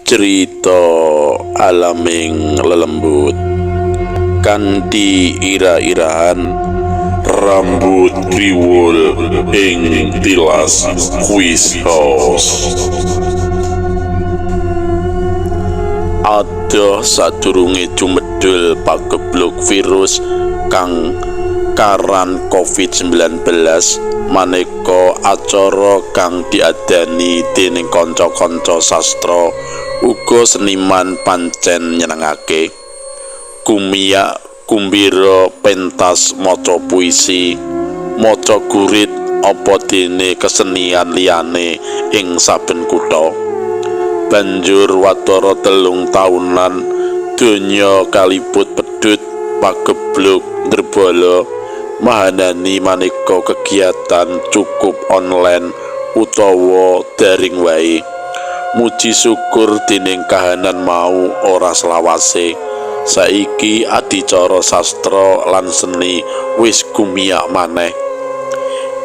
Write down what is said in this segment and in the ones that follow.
Crita alaming lelembut kanthi ira-irahan rambut kriwul ing tilas Quiz House. Adoh sadurunge jumedhul pagebluk virus kang karan Covid-19, maneka acara kang diadani dening kanca-kanca sastra uga seniman pancen nyenengake. Kumiyak kumbira pentas maca puisi, maca gurit, apa dene kesenian liyane ing saben kutha. Banjur watara 3 taunan donya kaliput pedhut pagebluk ndrebala, mahanani maneka kegiatan cukup online utawa daring wae. Muji syukur dening kahanan mau ora selawase. Saiki adicara sastra lan seni wis gumiyak maneh.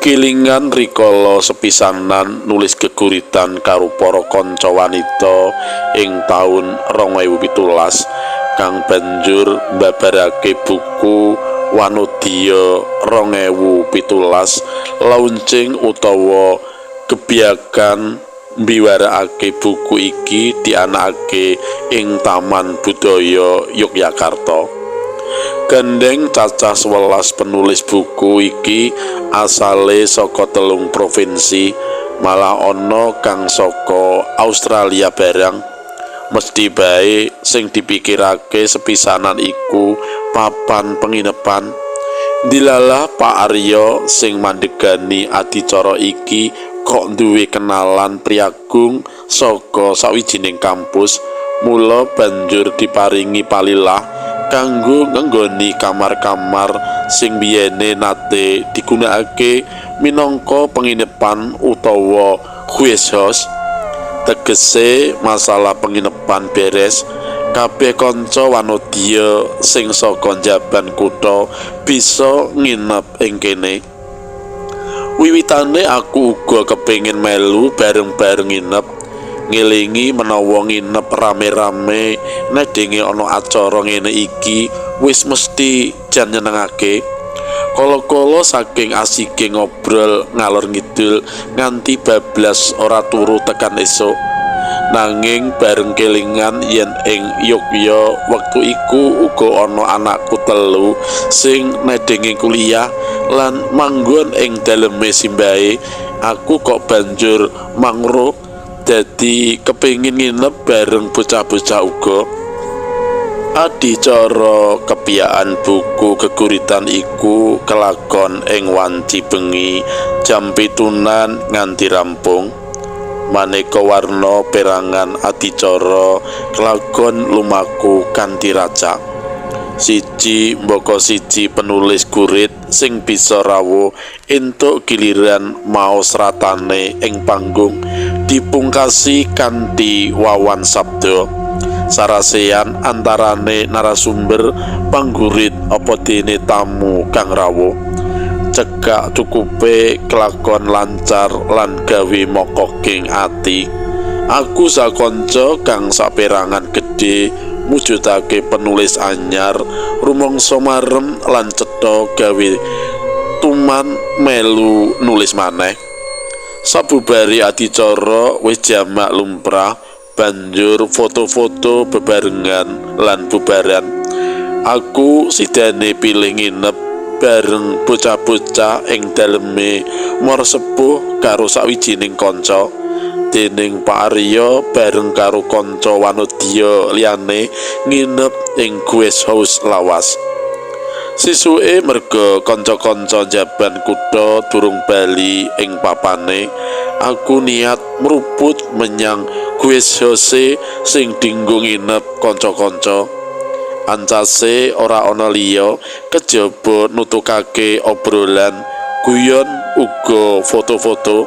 Kilingan rikala sepisanan nulis geguritan karo para kanca wanita ing taun 2017 kang banjur mbabarake buku Wanodya 2017, launching utawa gebyakan mbiwarakake buku iki dianakake ing Taman Budaya Yogyakarta. Gandeng cacah 11 penulis buku iki asale saka 3 provinsi, malah ana kang saka Australia barang. Mesti bae sing dipikirake sepisanan iku papan penginepan. Dilalah Pak Aryo sing mandegani adicara iki kok duwe kenalan priyagung saka sawijining kampus, mula banjur diparingi palilah kanggo ngenggoni kamar-kamar sing biyene nate digunakake minangka penginepan utawa guest house. Tegese masalah penginepan beres, kabeh kanca wanodya sing saka njaban kutha bisa nginep ing kene. Wiwitane aku uga kepengin melu bareng-bareng nginep, ngelingi menawa nginep rame-rame nedenge ana acara ngene iki wis mesti jan nyenengake. Kala-kala saking asike ngobrol ngalor ngidul nganti bablas ora turu tekan esuk. Nanging bareng kelingan yen ing Yogya wektu iku uga ana anakku 3 sing nedenge kuliah lan manggon ing daleme simbahe, aku kok banjur mangro dadi kepengin nginep bareng bocah-bocah uga. Adicara kepiyakan buku geguritan iku kelakon ing wanci bengi jam 7-an nganti rampung. Maneka warna perangan adicara kelakon lumaku kanthi racak. Siji mbaka siji penulis gurit sing bisa rawuh entuk giliran maos ratane ing panggung dipungkasi kanthi wawan sabda. Sarasehan antarane narasumber panggurit apa dene tamu kang rawuh. Cekak cukupe kelakon lancar lan gawe mokoking ati. Aku sakonco kang saperangan gedhe mujudake penulis anyar rumangsa marem lan cetha gawe tuman melu nulis maneh. Sabubare adicara wis jamak lumrah, banjur foto-foto bebarengan lan bubaran. Aku sidane pilih nginep bareng bocah-bocah ing daleme morsepuh karo sawijining kanca. Dening Pak Aryo bareng karo kanca wanodya liyane nginep ing guest house lawas. Sisuke merga kanca-kanca njaban kutha durung bali ing papane, aku niat mruput menyang guest house sing dinggo nginep kanca-kanca. Ancase ora ana liya kejaba nutukake obrolan, guyon uga foto-foto.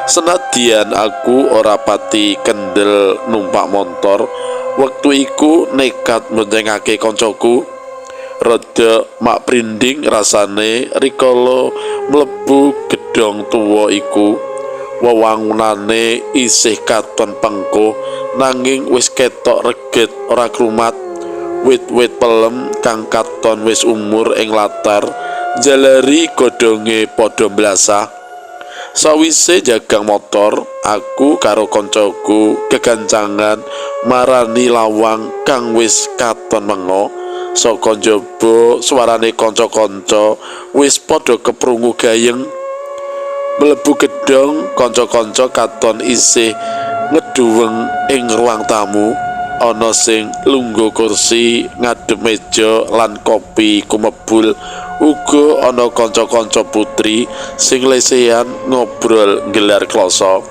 Senadyan aku ora pati kendel numpak montor, wektu iku nekat boncengake kancaku. Rada mak prinding rasane rikala mlebu gedhong tuwa iku. Wewangunane isih katon pengkuh nanging wis ketok reget ora krumat. Wit-wit pelem kang katon wis umur ing latar njalari godhonge padha blasah. Sawise jagang motor, aku karo koncoku gegancangan marani lawang kang wis katon mengo. Saka njaba suarane kanca-kanca wis padha keprungu gayeng. Mlebu gedhong, kanca-kanca katon isih ngeduweng ing ruang tamu. Ana sing lungguh kursi ngadhep meja lan kopi kumebul. Uga ana kanca-kanca putri sing lesehan ngobrol nggelar kloso.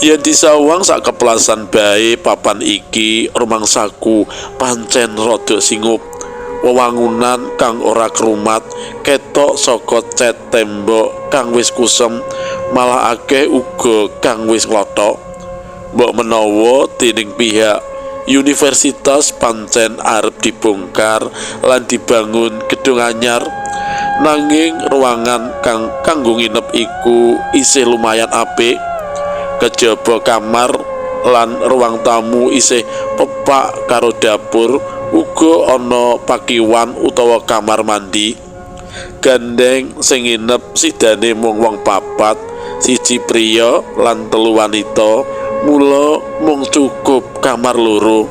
Yen disawang sak keplasan bae papan iki, rumangsaku pancen rada singup. Wewangunan kang ora krumat ketok saka cet tembok kang wis kusem, malah akeh uga kang wis nglothok. Mbok menawa dening pihak universitas pancen arep dibongkar lan dibangun gedung anyar. Nanging ruangan kang kanggo nginep iku isih lumayan apik. Kejaba kamar lan ruang tamu isih pepak karo dapur, uga ana pakiwan utawa kamar mandi. Gandeng sing nginep sidane mung wong papat, siji priya lan telu wanita, mula mung cukup kamar loro.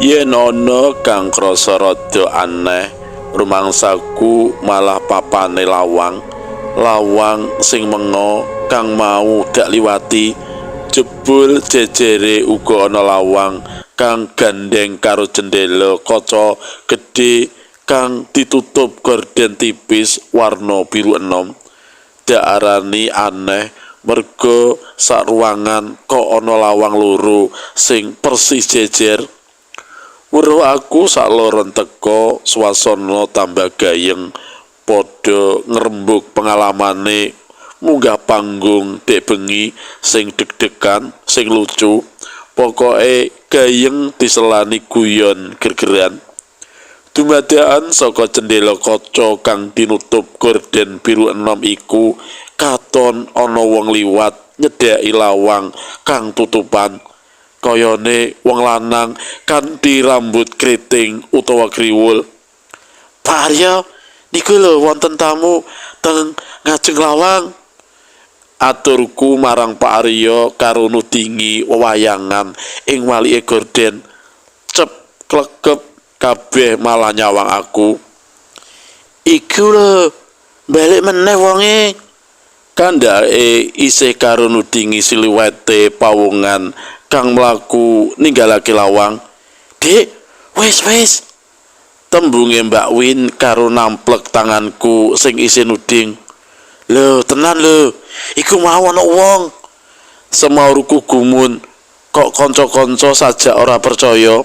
Yen ana kang krasa rada aneh, rumangsaku malah papane lawang. Lawang sing mengo kang mau dak liwati, jebul jejere uga ana lawang kang gandeng karo jendela kaca gedhe kang ditutup gorden tipis warna biru enom. Dak arani aneh merga sak ruangan kok ana lawang loro sing persis jejer. Weruh aku sakloron teka, swasana tambah gayeng, padha ngrembug pengalamane munggah panggung dek bengi sing deg-degan, sing lucu. Pokoke gayeng diselani guyon gergeran. Dumadakan saka cendela kaca kang dinutup gorden biru enom iku katon ana wong liwat nyedhaki lawang kang tutupan. Kayane wong lanang kanthi rambut kriting utawa kriwul. Pak Aryo, niku lho wonten tamu teng ngajeng lawang. Aturku marang Pak Aryo karo nudingi wewayangan ing walike gorden. Cep klekep kabeh malah nyawang aku. Iku lho, balik meneh wonge. Kandhake isih karo nudingi siluwete pawongan kang mlaku ninggalake lawang. Dik, wis wis. Tembunge Mbak Win karo namplek tanganku sing isih nuding. Lho, tenan lho. Iku mau ana wong. Semaurku gumun, kok kanca-kanca sajak ora percaya.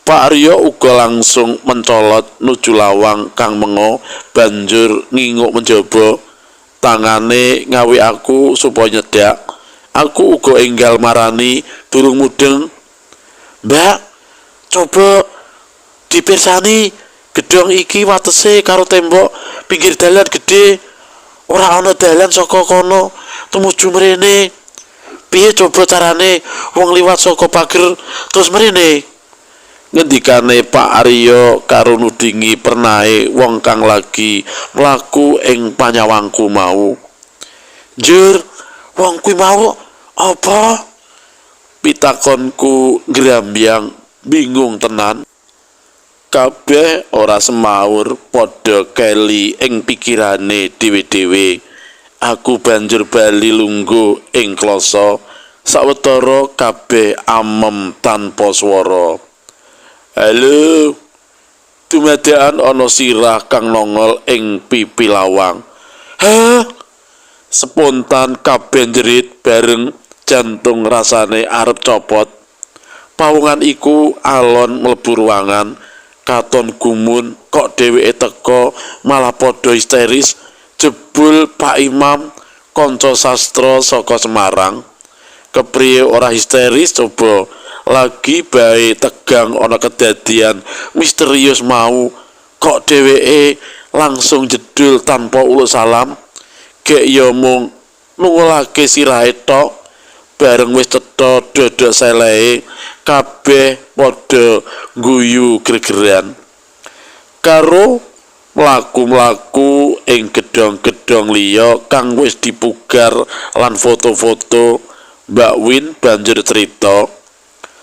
Pak Aryo uga langsung mencolot nuju lawang kang mengo, banjur nginguk menjaba. Tangane ngawi aku supaya nyedhak. Aku uga enggal marani durung mudeng. Mbak, coba dipirsani gedhong iki watese karo tembok pinggir dalan gedhe. Ora ana dalan saka kono tumuju mrene. Piye coba carane wong liwat saka pager terus mrene? Ngendikane Pak Aryo karo nudingi pernahe wong kang lagi mlaku ing panyawangku mau. Njur, wong kuwi mau apa? Pitakonku ngrambyang bingung tenan. Kabeh ora semaur, padha keli ing pikirane dhewe-dhewe. Aku banjur bali lungguh ing kloso sawetara kabeh amem tanpa swara. Halo. Dumadakan ana sirah kang nongol ing pipi lawang. Hah? Spontan kabeh njerit bareng, jantung rasane arep copot. Pawongan iku alon mlebu ruangan, katon gumun kok dheweke teka malah padha histeris. Jebul Pak Imam, kanca sastra saka Semarang. Kepriye ora histeris coba, lagi bae tegang ana kedadian misterius mau, kok dheweke langsung jedul tanpa uluk salam. Gek ya mung Nungulake sirahe tok. Bareng wis cetha dodok selehe, kabeh padha ngguyu gregeran. Karo mlaku-mlaku ing gedhong-gedhong liya kang wis dipugar lan foto-foto, Mbak Win banjur crita,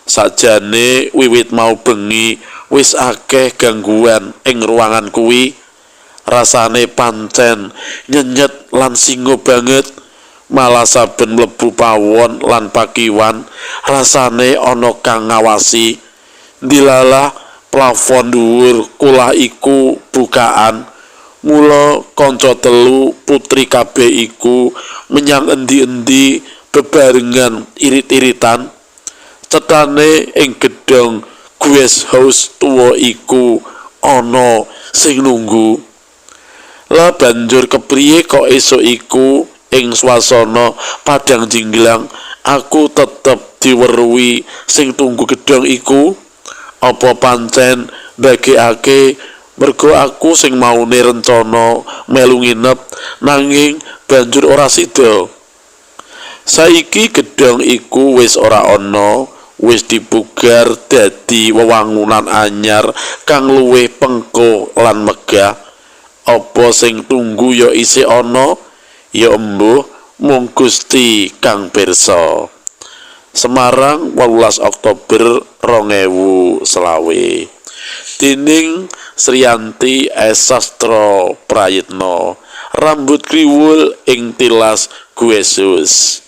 sakjane wiwit mau bengi wis akeh gangguan ing ruangan kuwi. Rasane pancen nyenyet lan singo banget. Malah saben mlebu pawon lan pakiwan rasane ana kang ngawasi. Ndilalah plafon dhuwur kulah iku bukaan. Mula kanca telu putri kabeh iku menyang endi-endi bebarengan irit-iritan. Cethane ing gedhong guest house tuwa iku ana sing nunggu. Lah banjur kepriye kok esuk iku ing swasana padhang jinglang aku tetep diweruhi sing tunggu gedhong iku? Apa pancen mbagekake merga aku sing maune rencana melu nginep nanging banjur ora sida? Saiki gedhong iku wis ora ana, wis dipugar dadi wewangunan anyar kang luwih pengko lan megah. Apa sing tunggu ya isih ana? Ya embuh, mung Gusti kang pirsa. Semarang, 18 Oktober 2025. Dening Srianti S. Sastro Prayitno. Rambut kriwul ing tilas Guesus.